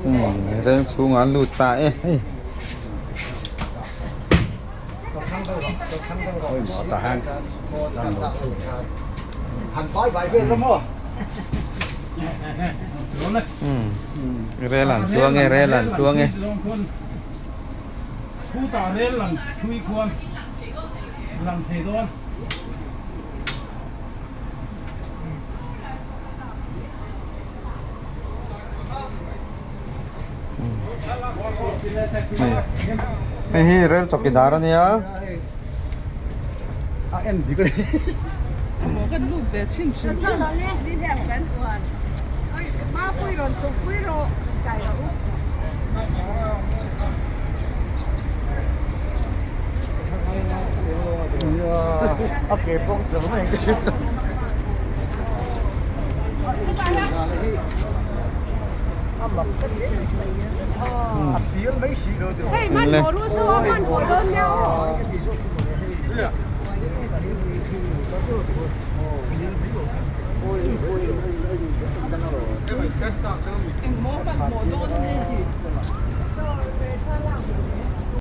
Umm rel chhungah an lut ta e hei. Umm rel an chuang e rel an chuang e. Hei hi rel chawkidar a nia.